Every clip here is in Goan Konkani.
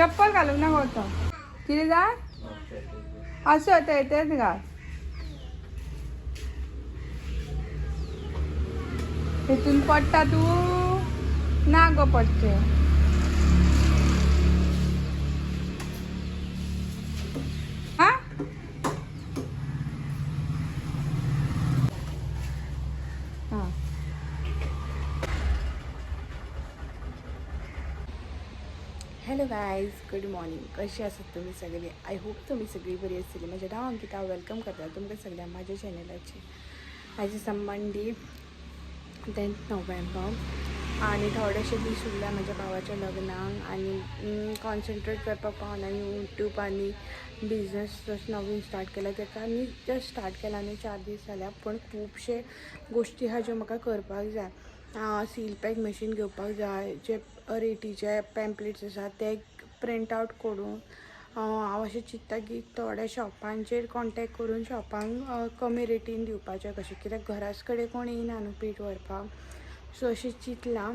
चप्पल घालूंक ना गो तो. कितें जाय आसूं आतां तेंच घाल. हेतून पडटा तूं ना गो पडचें. आं हां. Hello guys, good morning. कशी आसात तुमी सगळी? I hope तुमी सगळी बरी आसतली. म्हजें नांव अंकिता. Welcome करता तुमकां सगळ्यांक म्हाज्या चॅनलाचेर. आयज आसा मंडे 10 नोव्हेंबर आनी थोडेशे दीस उरल्या म्हज्या भावाच्या लग्नाक आनी कॉन्सन्ट्रेट करपाक पावना यूट्यूब आनी बिजनस जस्ट नवीन स्टार्ट केला तेका. आनी जस्ट स्टार्ट केला न्हू 4 दीस जाल्या, पूण खुबशे गोश्टी आहा ज्यो म्हाका करपाक जाय. सील पॅक मशीन घेवपाक जाय, जे रेटीचे पॅम्पलेट्स आसा ते प्रिंट आवट करून हांव अशें चिंत्ता की थोड्या शॉपांचेर कॉन्टेक्ट करून शॉपांक कमी रेटीन दिवपाचें कशें, कित्याक घराच कडेन कोण येयना न्हू पीठ व्हरपाक. सो अशें चिंतलां,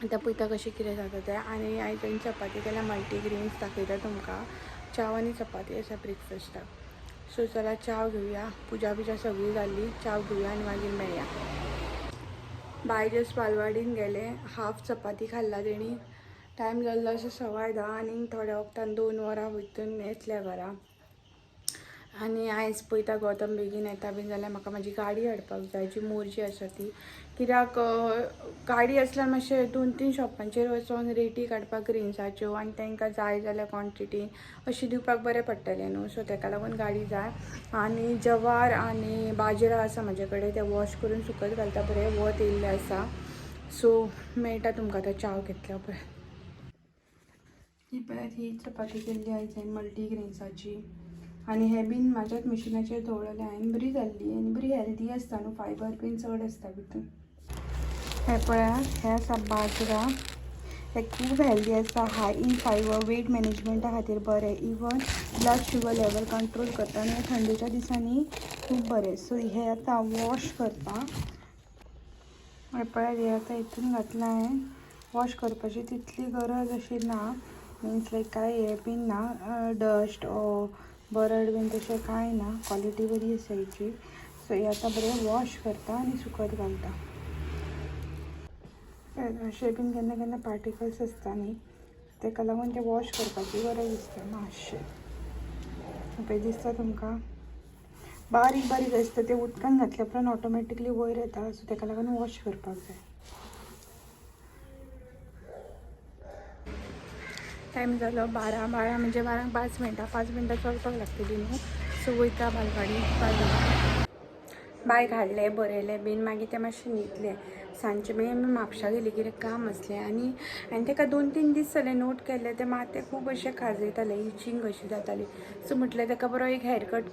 आतां पळयता कशें कितें जाता तें. आनी आयज हांवें चपाती केल्या मल्टीग्रेन्स, दाखयता तुमकां. च्याव आनी चपाती आसा ब्रेकफास्टाक. सो चला च्याव घेवया. पुजा बिजा सगळी जाल्ली, च्याव घेवया आनी मागीर मेळया. बाय जस्ट बालवाडीन गेले, हाफ चपाती खाल्ला तेणी. टायम जाल्लो असो 10:15 आनी थोड्या वखदान 2 वरां भितून येतल्या घरा. आनी आयज पळयता गौतम बेगीन येता बीन जाल्यार म्हाका म्हाजी गाडी हाडपाक जाय, जी मोरजी आसा ती. कित्याक गाडी आसल्यार मातशें 2-3 शॉपांचेर वचोन रेटी काडपाक ग्रेन्साच्यो आनी तांकां जाय जाल्यार क्वॉन्टिटी अशी दिवपाक बरें पडटलें न्हू. सो तेका लागून गाडी जाय. आनी जवार आनी बाजरा आसा म्हाजे कडेन, ते वॉश करून सुकत घालता, बरें वत येयल्लें आसा. सो मेळटा तुमकां आतां च्याव घेतल्या उपरांत. ही पळयात ही चपाती केल्ली आयज हांवें मल्टीग्रेन्साची आनी हे बीन म्हाज्याच मशिनाचेर दवरलें हांवें. बरी जाल्ली आनी बरी हेल्दी आसता न्हू, फायबर बीन चड आसता भितून. हे पळयात हे आसा बाजरा, हे खूब हेल्दी आसा, हाय इन फायबर, वेट मॅनेजमेंटा खातीर बरें, even blood sugar level control करता आनी हे थंडेच्या दिसांनी खूब बरें. सो हे आतां हांव वॉश करता. हे पळयात हे आतां हितून घातलां हांवें. वॉश करपाची तितली गरज अशी ना, मिन्स लायक कांय हें बीन ना, डस्ट बरड बीन तशें कांय ना, क्वॉलिटी बरी आसा हेची. सो हे आतां बरें वॉश करता आनी सुकत घालता. अशें बीन केन्ना केन्ना पार्टिकल्स आसता न्ही, तेका लागून ते वॉश करपाची गरज आसता मातशें. पळय दिसता तुमकां बारीक बारीक आसता ते उदकान घातल्या उपरांत ऑटोमॅटिकली वयर येता. सो तेका लागून वॉश करपाक जाय. टायम जालो 12, 12 म्हणजे 12:05 मिनटां, 5 मिनटां चलपाक लागतली न्हू. सो वयता बालवाडी. बायक हाडलें बरयलें बीन, मागीर तें मातशें न्हिदलें. सांजचें मागीर आमी म्हापशा गेलीं कित्याक काम आसलें. आनी हांवें ताका 2-3 दीस जाले नोट केल्लें, तें माथें खूब अशें खाजयतालें, इचींग कशी जाताली. सो म्हटलें ताका बरो एक हेअरकट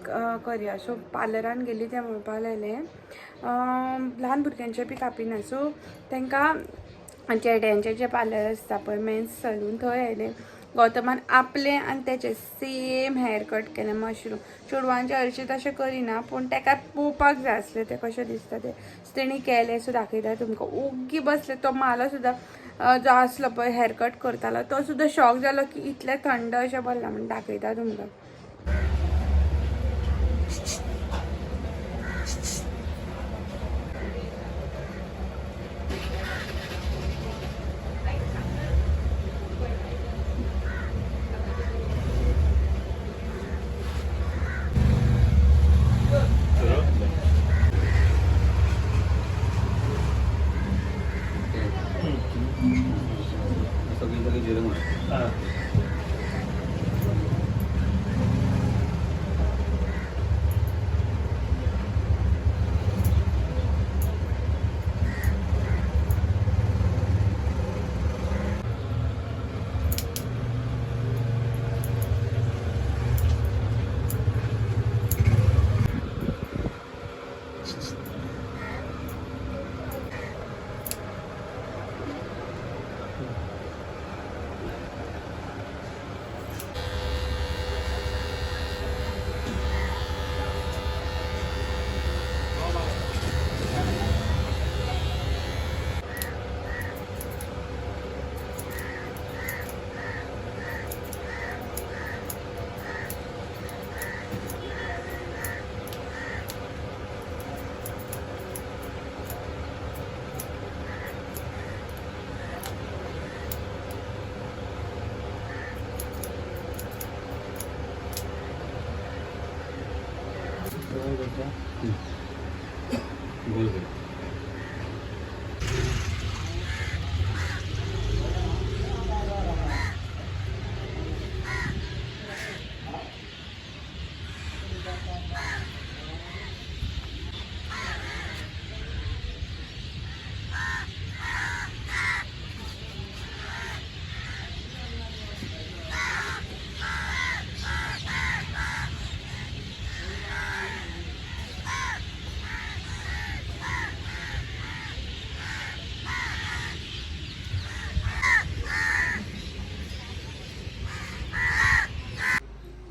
करया. सो पार्लरान गेली, तें म्हणपाक लागलें ल्हान भुरग्यांचें बी कापिना. सो तांकां चेड्यांचें जें पार्लर आसता पळय मेन्स सलून, थंय आयलें. गौतमान आपलें आनी तेचें सेम हेअरकट केलें. मशरूम चेडवांचें हरशीं तशें करिना, पूण ताका पळोवपाक जाय आसलें तें कशें दिसता तें. सो तेणी केलें. सो दाखयता तुमकां. ओग्गी बसलें. तो मालो सुद्दां जो आसलो पळय हेअरकट करतालो तो सुद्दां शॉक जालो की इतलें थंड अशें भरलां म्हूण. दाखयता तुमकां. सगळी सगळी जिरं.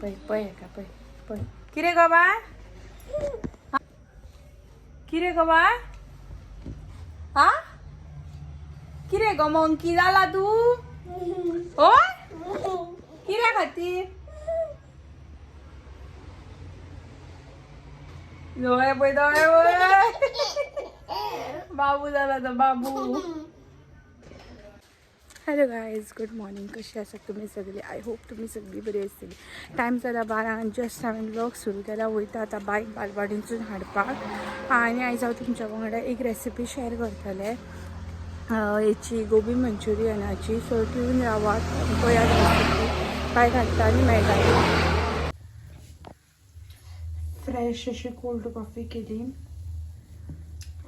पळय पळय हेका पळय पळय. कितें गो बाय? कितें गो बाय? हा, कितें गो मंकी जाला तूं? हय, कित्या खातीर? दोळे पळय, दोळे पळय, बाबू जाला तो बाबू. Hello guys, good morning. कशी आसात तुमी सगळी? I hope तुमी सगळी बरी आसतली. टायम जाला 12. जस्ट हांवें व्लॉग सुरू केला. वयता आतां बायक बालवाडींतसून हाडपाक आनी आयज हांव तुमच्या वांगडा एक रेसिपी शेअर करतलें, हेची गोबी मंचुरियनाची. सो ट्यून रावात, पळयात रेसिपी. बायक हाडटा आनी मेळटा. फ्रेश अशी कोल्ड कॉफी केली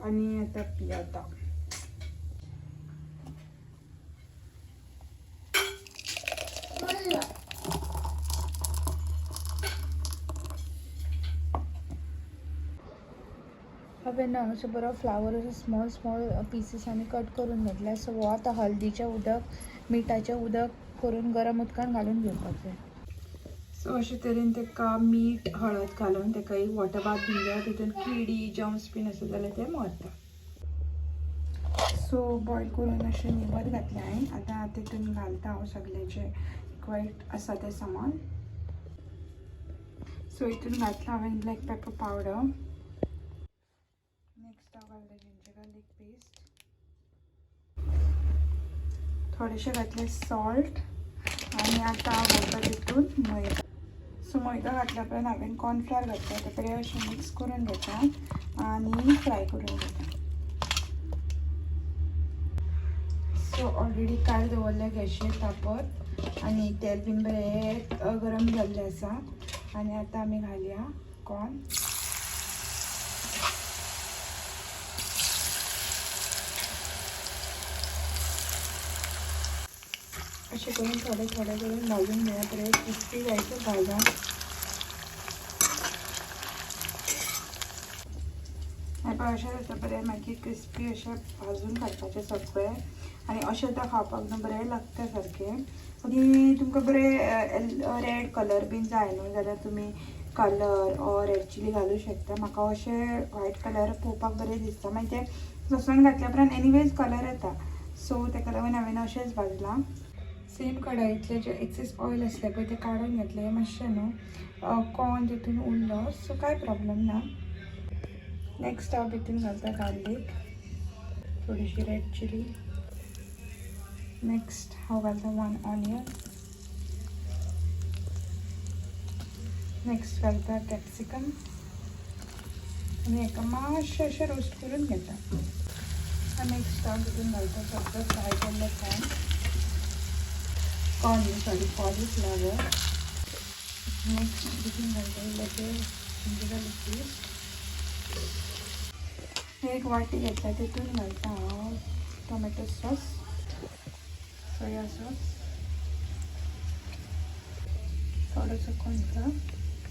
आणि आता पियाता. हांवें ना असो बरो फ्लावर असो स्मॉल स्मॉल पिसीसांनी कट करून घेतला. सो हो आतां हळदीचें उदक, मिठाचें उदक करून गरम उदकान घालून घेवपाक जाय. सो अशे तरेन ताका मीठ हळद घालून ताका एक वॉटर बाथ दिवन जाय. तितून किडी जम्स बीन आसा जाल्यार ते मरता. सो बॉयल करून अशें निवळ घातलें हांवें. आतां तितून घालता हांव सगळें जें रिक्वायर्ड आसा तें सामान. सो हितून घातलां हांवें ब्लॅक पेपर पावडर. नेक्स्ट हांव घालता जिंजर गार्लीक पेस्ट. थोडेशें घातलें सॉल्ट आनी आतां हांव घालता तितून मैदा. सो मैदा घातल्या उपरांत हांवें कॉर्नफ्लावर घातला. तें बरें अशें मिक्स करून घेता आनी फ्राय करून घेता. सो ऑलरेडी काल दवरलें गॅशीर तापत आनी तेल बीन बरें गरम जाल्लें आसा आनी आतां आमी घालया कॉर्न. अशें करून थोडे थोडे करून भाजून घेया, बरें क्रिस्पी जायसर भाजा. आनी पळय अशें जाता, बरें मागीर क्रिस्पी अशें भाजून काडपाचें सगळें आनी अशें आतां खावपाक न्हू बरें लागता सारकें. आनी तुमकां बरें रेड कलर बीन जाय न्हू जाल्यार तुमी कलर ऑर रेड चिली घालूं शकता. म्हाका अशें व्हायट कलर पळोवपाक बरें दिसता. मागीर तें लसूण घातल्या उपरांत एनिवेज कलर येता. सो ताका लागून हांवें अशेंच भाजलां. सेम कढाईतलें जें एक्सेस ऑयल आसलें पळय तें काडून घेतलें मातशें न्हू कॉर्न तितून उरलो. सो कांय प्रॉब्लम ना. नेक्स्ट हांव भितून घालता गार्लीक, थोडीशी रेड चिली. नेक्स्ट हांव घालता 1 ऑनियन. नेक्स्ट घालता कॅप्सिकम आनी हेका मातशें अशें रोस्ट करून घेता. नेक्स्ट हांव तितून घालता सगळें फ्राय केल्लें कॉर्न न्ही, सॉरी, कॉलीफ्लावर. नेक्स्ट तितून घालता इल्लें जिंजर गार्लीक पेस्ट. एक वाटी घेतल्या, तितून घालता हांव टोमॅटो सॉस, सोया सॉस, थोडोसो कॉर्नफ्लावर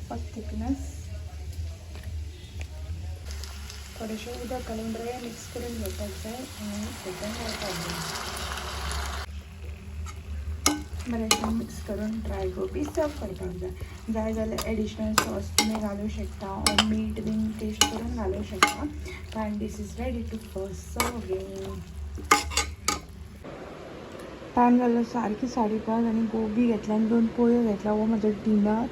फॉर थिकनस, थोडेशें उदक घालून बरें मिक्स करून घेवपाक जाय आनी सेकंड घालपाक जाय. बरें मिक्स करून ड्राय गोबी सर्व करपाक जाय. जाय जाल्यार एडिशनल सॉस तुमी घालूं शकता ऑर मीठ बीन टेस्ट करून घालूं शकता. And this is ready to first serving. Time जालो सारकी 5:30 आनी गोबी घेतला आनी 2 पोळयो घेतला. हो म्हजो डिनर.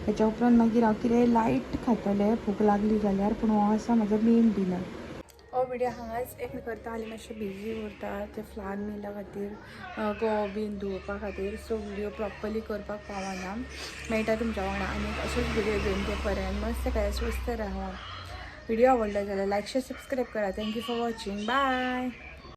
हेच्या उपरांत मागीर हांव कितेंय लायट खातलें भूक लागली जाल्यार, पूण हो आसा म्हजो मेन डिनर. हो व्हिडिओ हांगाच एंड करता. आनी मातशें बिजी उरता ते फ्लावर मिला खातीर, गो बीन धुवपा खातीर. सो व्हिडिओ प्रॉपरली करपाक पावना. मेळटा तुमच्या वांगडा आनी असोच व्हिडिओ घेवन. ते पर्यंत मस्त काय स्वस्थ राहा. व्हिडिओ आवडला जाल्यार लायक, शेअर, सबस्क्राईब करा. Thank you for watching. Bye.